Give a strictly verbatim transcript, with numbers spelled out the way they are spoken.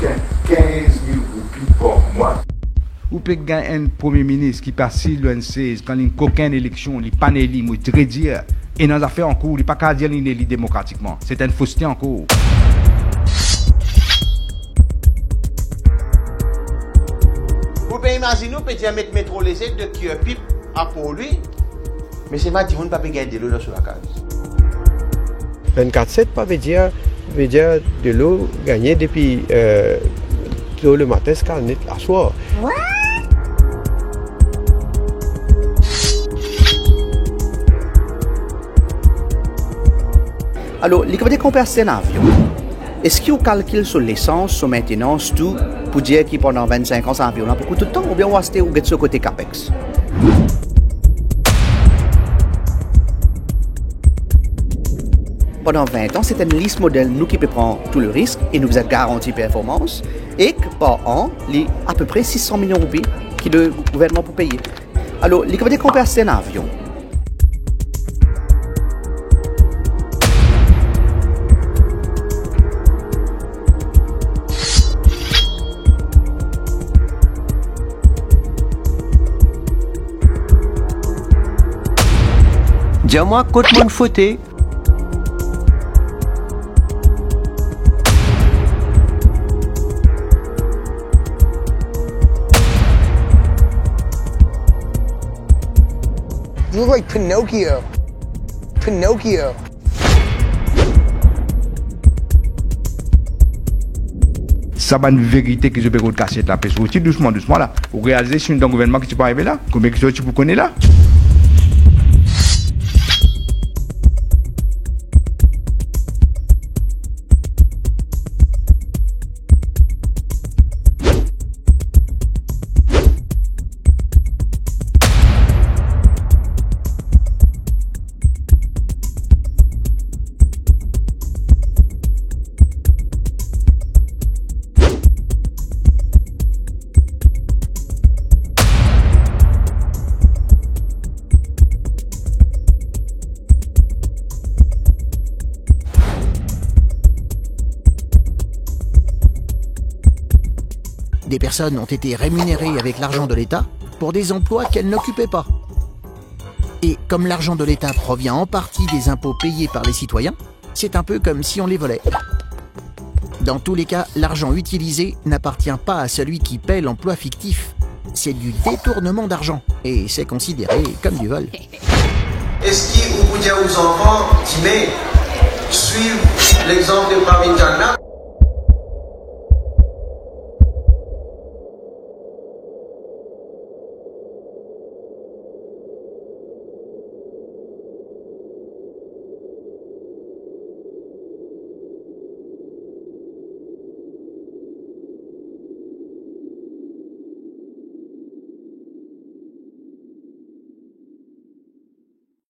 Kinz mil roupi par mwa. Ou pe gagn enn premie minis ki pe asiz lor enn sez, kan linn kokin eleksion, li pa'nn eli, mo dir dir, ena zafer ankour, li pa kapav dir linn eli demokratikman. Se enn foste ankor. Ou pe imazine, ou pe dir met metro lese de ki pip a pou li. Me sefla dimoun pa pe gagn delo dan so lakaz. Vennkat set pa vedir, vedir delo gagne depi, eh, to lematin ziska net laswar. Alor, li konbien konpran aste enn avion? Eski ou kalkil so lesans, so maintenans, tou, pou dir ki pandan vennsink an sa avion la pou kout touletan, oubien ou aste, ou get so kote capex? Pandan vin an, se enn lease model, nou ki pe pran tou le risk e nou bizin garanti performans, ek par an, li apepre sis san milion roupi ki le gouvernman pou peye. Alor, li konbien konpran aste enn avion? Dir mwa kot mo'nn fote. You look like Pinocchio. Pinocchio. Sa bann verite ki zot pe rod kasiet la, pe sorti dousman, dousman la. Ou realize si nou dan gouvernman ki ti pou arive la? Konbien ki zot ti pou kone la? Des personnes ont été rémunérées avec l'argent de l'État pour des emplois qu'elles n'occupaient pas. Et comme l'argent de l'État provient en partie des impôts payés par les citoyens, c'est un peu comme si on les volait. Dans tous les cas, l'argent utilisé n'appartient pas à celui qui paie l'emploi fictif. C'est du détournement d'argent et c'est considéré comme du vol. Eski ou pou dir ou zanfan, dime, swiv lexanp de Pravin Gandhi?